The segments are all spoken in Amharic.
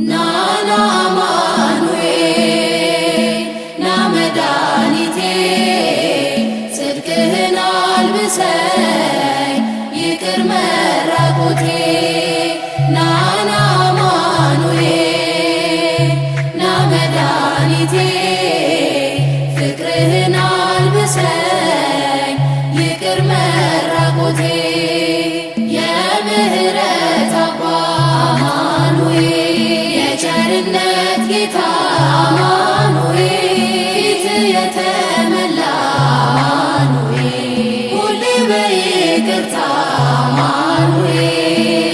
ናና አማኑኤል ና መድኃኒቴ፣ ጽድቅህን አልብሰኝ ይቅር መራቆቴ። ናና አማኑኤል ና መድኃኒቴ፣ ፍቅርህን አልብሰኝ ይቅር መራቆቴ። የምህረት አባት አማኑኤል፣ የቸርነት ጌታ አማኑኤል፣ ፊት የተመላ አማኑኤል፣ ሁሌ በይቅርታ አማኑኤል፣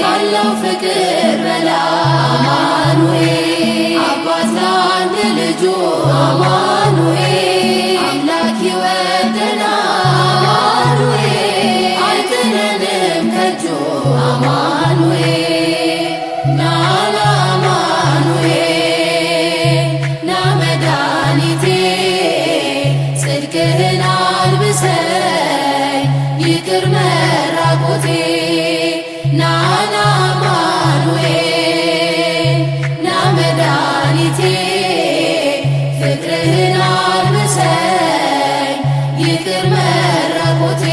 ካለው ፍቅር በላይ አማኑኤል፣ አባት ለአንድ ልጁ አማኑኤል፣ አምላክ ይወደናል አማኑኤል፣ አይጥለንም ከእጁ አማኑኤል። ናና አማኑኤል ና መድኃኒቴ፣ ጽድቅህን አልብሰኝ ይቅር መራቆቴ። ናና አማኑኤል ና መድኃኒቴ፣ ፍቅርህን አልብሰኝ ይቅር መራቆቴ።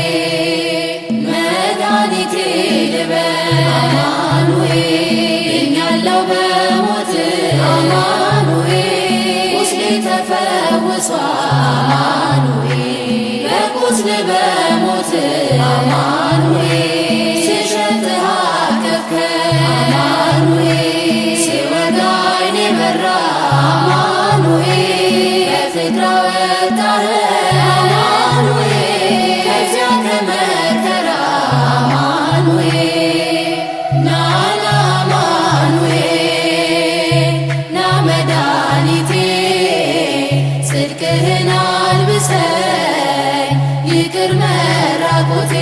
መድኃኒቴ ልበል አማኑኤል፣ ድኛለሁ በሞት አማኑኤል፣ ቁስሌ ተፈውሷል አማኑኤል፣ በቁስል በሞት አማኑኤል፣ ስሸትህ አቀፍከኝ አማኑኤል፣ ስወጋኝ በራ አማኑኤል፣ በፍቅር አወጣኸኝ አማኑኤል፣ ከዚያ ከመከራ አማኑኤል። ናና አማኑኤል ና መድኃኒቴ፣ ጽድቅህን አልብሰኝ ይቅር መራቆቴ።